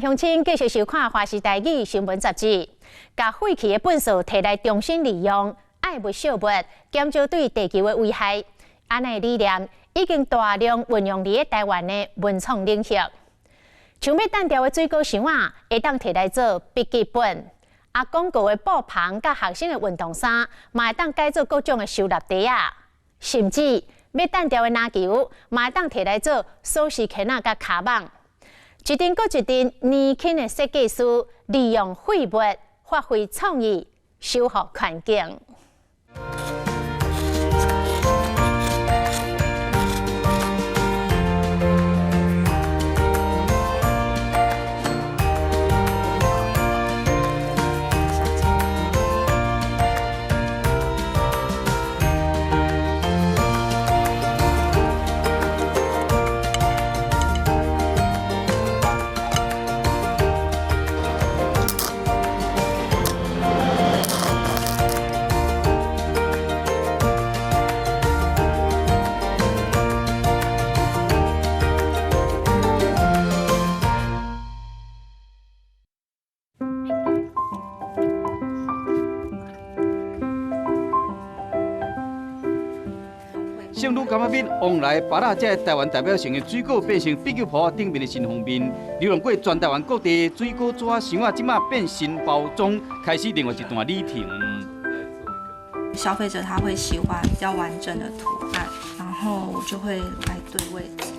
鄉親繼續收看《華視台語新聞雜誌》，共廢棄的糞埽提來重新利用，愛物惜物，減少對地球的危害。按呢理念已經大量運用佇咧台灣的文創領域。像欲擲掉的水果箱仔，會當提來做筆記本；啊，廣告的布棚佮學生的運動衫，嘛會當改做各種的收納袋仔，甚至欲擲掉的籃球，嘛會當提來做鎖匙圈仔佮跤蠓。一陣閣一陣年輕的設計師利用廢物發揮創意，修復環境。聖女柑仔蜜、旺來、芭樂，這台灣代表性的水果變成筆記簿頂面的新封面，流浪過全台灣各地水果紙箱仔，這馬變新包裝，開始另外一段旅程。消費者他會喜歡比較完整的圖案，然後我就會來對位置，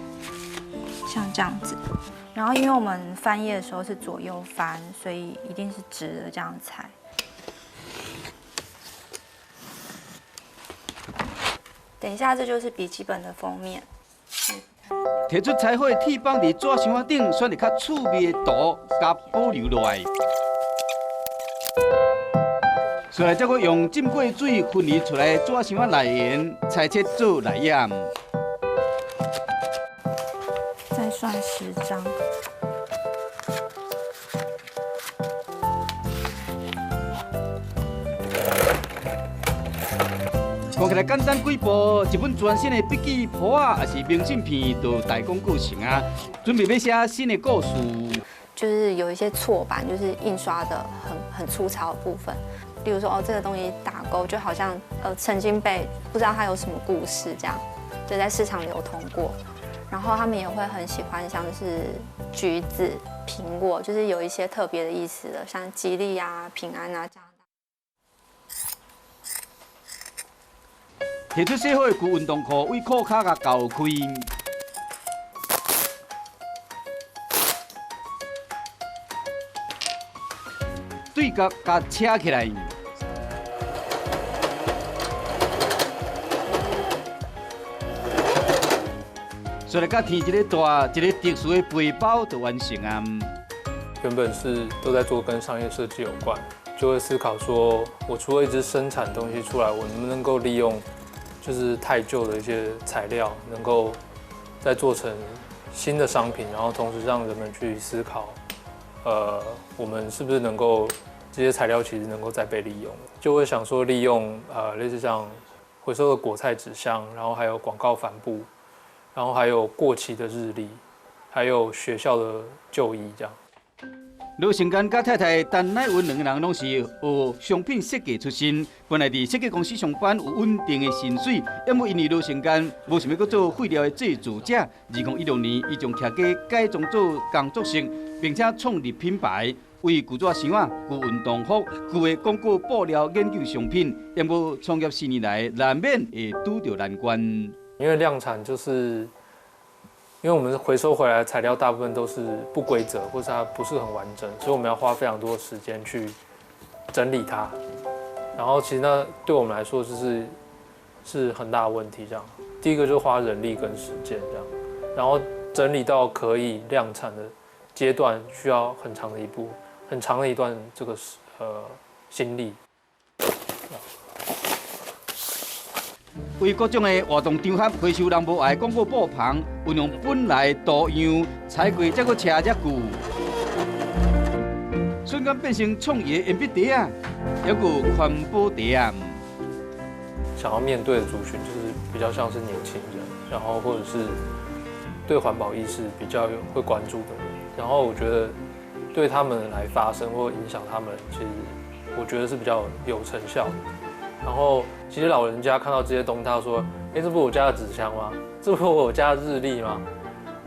像這樣子。然後因為我們翻頁的時候是左右翻，所以一定是直的這樣裁。等一下，這就是筆記本的封面。提出彩繪鐵板佇紙箱仔頂，選擇較趣味的圖，共保留落來。隨來再閣用浸過水分離出來紙箱仔內緣，裁切做內頁。再算10張。看起來簡單幾步，一本全新的筆記簿仔，抑是明信片，就大功告成啊！準備欲寫新的故事。就是有一些錯版，就是印刷的很粗糙的部分。例如說，哦，這個東西打勾，就好像曾經被不知道它有什麼故事這樣，就在市場流通過。然後他們也會很喜歡，像是橘子、蘋果，就是有一些特別的意思的，像吉利啊、平安啊這樣。提出洗好的舊運動褲，為褲跤共鉤開，對角共車起來，所以佮添一个大、一个特殊的背包就完成啊。原本是都在做跟商業設計有關，就會思考說，我除了一直生產東西出來，我能不能夠利用就是太舊的一些材料，能夠再做成新的商品，然後同時讓人們去思考，我們是不是能夠這些材料其實能夠再被利用，就會想說利用類似像回收的果菜紙箱，然後還有廣告帆布，然後還有過期的日曆，還有學校的舊衣這樣。羅成堅佮太太陳乃文兩個人攏是學商品設計出身，本來佇設計公司上班有穩定的薪水，毋過因為羅成堅無想欲閣做廢料的製造者，2016年，伊將徛家改裝做工作室，並且創立品牌，為舊紙箱仔、舊運動服、舊的廣告布料研究商品。毋過創業4年來，難免會拄著難關。因為量產就是。因為我們回收回來的材料大部分都是不規則，或是它不是很完整，所以我們要花非常多的時間去整理它。然後其實那對我們來說就是很大的問題。這樣，第一個就是花人力跟時間這樣，然後整理到可以量產的階段，需要很長的一步，很長的一段這個心力。為各種的活動場合回收人無愛廣告布棚，運用本來圖樣裁過，再閣車遮久，瞬間變成創意的鉛筆袋仔，抑閣環保袋仔。想要面對的族群就是比較像是年輕人，然後或者是對環保意識比較有會關注的人。然後我覺得對他們來發聲或影響他們，其實我覺得是比較有成效的。然後其實老人家看到這些東西，他說：“欸，這不是我家的紙箱嗎？這不是我家的日曆嗎？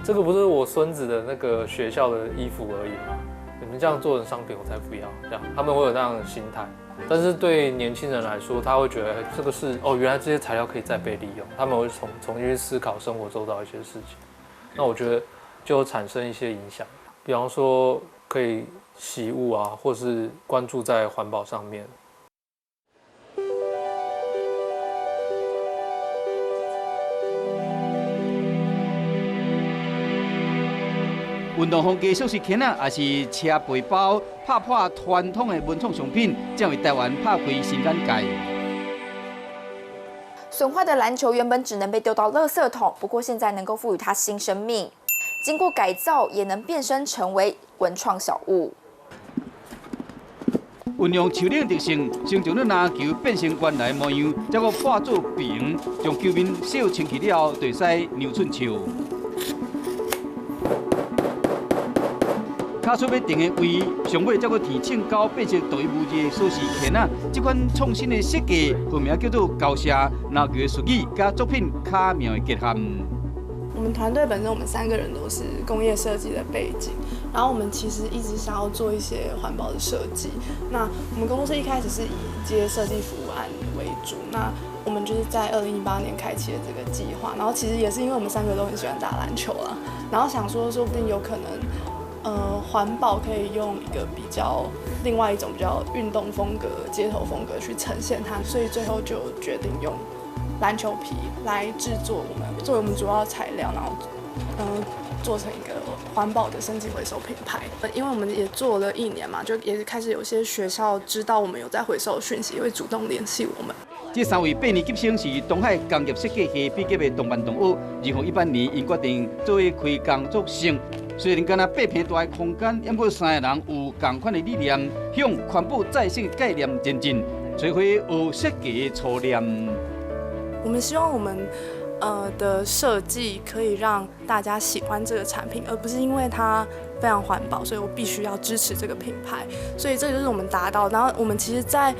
這個不是我孫子的那個學校的衣服而已嗎？你們這樣做成商品，我才不要。”這樣他們會有那樣的心態。但是對年輕人來說，他會覺得這個是哦，原來這些材料可以再被利用，他們會重新去思考生活周遭一些事情。那我覺得就產生一些影響，比方說可以惜物啊，或是關注在環保上面。運動風格熟食鉗仔，也是車背包，拍破傳統的文創商品，正為台灣拍開新眼界。損壞的籃球原本只能被丟到垃圾桶，不過現在能夠賦予它新生命，經過改造也能變身成為文創小物。運用樹頂特性，先將籃球變成原來模樣，再閣化做平，將球面掃清氣了後，就會使量寸尺。跤手欲停的位，上尾才閣提秤鈎變成獨一無二的鎖匙鉗仔。這款創新的設計，號名叫做高射籃球的術語，佮作品巧妙的結合。我們團隊本身，我們三個人都是工業設計的背景，然後我們其實一直想要做一些環保的設計。那我們公司一開始是以接設計服務案為主，那我們就是在2018年開啟了這個計劃。然後其實也是因為我們三個都很喜歡打籃球啦，然後想說說不定有可能。環保可以用一個比較另外一種比較運動風格、街頭風格去呈現它，所以最後就決定用籃球皮來製作我們作為我們主要材料，然後做成一個環保的升級回收品牌。因為我們也做了一年嘛，就也開始有些學校知道我們有在回收訊息，會主動聯繫我們。這三位八年級生是東海工業設計系畢業的同班同學。2018年，𪜶決定做伙開工作室。雖然干焦八坪大的空間，毋過三個人有仝款的理念，向環保再生的概念前進，摧毀學設計的初念。我們希望我們的設計可以讓大家喜歡這個產品，而不是因為它非常環保，所以我必須要支持這個品牌。所以這就是我們達到。然後我們其實在，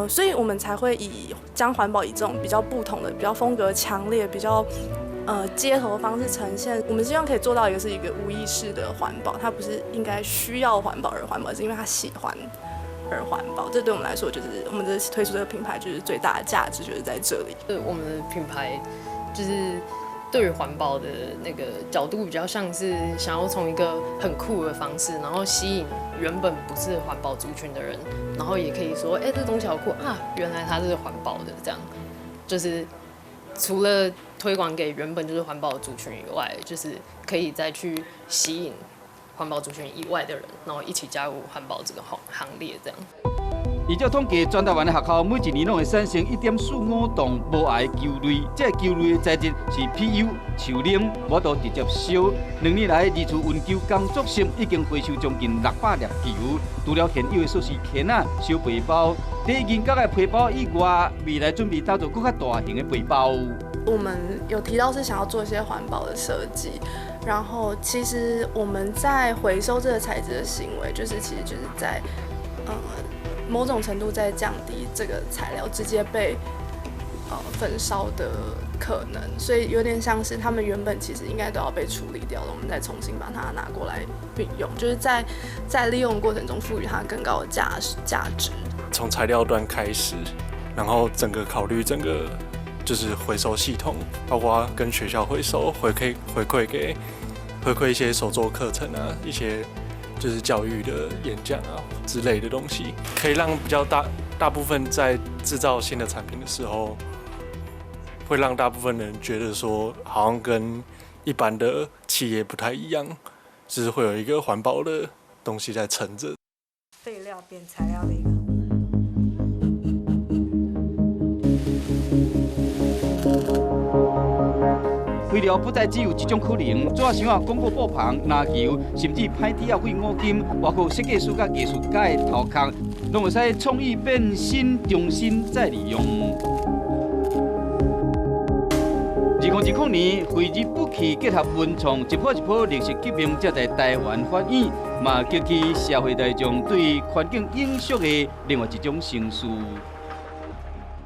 所以我們才會以將環保以這種比較不同的、比較風格強烈、比較街頭的方式呈現。我們希望可以做到一個是一個無意識的環保，它不是應該需要環保而環保，是因為他喜歡而環保。這對我們來說，就是我們的推出這個品牌就是最大的價值，就是在這裡。我們的品牌就是對於環保的那個角度，比較像是想要從一個很酷的方式，然後吸引原本不是環保族群的人，然後也可以說，哎，這東西好酷啊，原來它是環保的，這樣就是除了推廣給原本就是環保族群以外，就是可以再去吸引環保族群以外的人，然後一起加入環保這個行列，這樣。依照統計，全台灣的學校每一年攏會產生1.45棟無愛的球類，這個球類的材質是 PU 樹奶，無法度直接燒。兩年來，二次運球工作室已經回收將近600粒球。除了現有的鎖匙鉗仔、小背包，佇銀角的皮包以外，未來準備打造閣較大型的背包。我們有提到是想要做一些環保的設計，然後其實我們在回收這個材質的行為，就是其實就是在某種程度在降低這個材料直接被焚燒的可能，所以有點像是他們原本其實應該都要被處理掉了，我們再重新把它拿過來運用，就是在利用過程中賦予它更高的價值。從材料端開始，然後整個考慮整個就是回收系統，包括跟學校回收回饋一些手作課程啊，一些就是教育的演講啊之類的東西，可以讓比較大部分在製造新的產品的時候，會讓大部分人覺得說，好像跟一般的企業不太一樣，就是會有一個環保的東西在撐著。廢料變材料的一個。廢料不再只有一種可能，紙箱仔、廣告布棚、籃球，甚至歹鐵仔廢五金，包括設計師佮藝術家的頭殼，攏會使創意變新，重新再利用。2020年，揮之不去結合文創，一波一波綠色革命才在台灣發展。嘛激起社會大眾對環境永續的另外一種省思。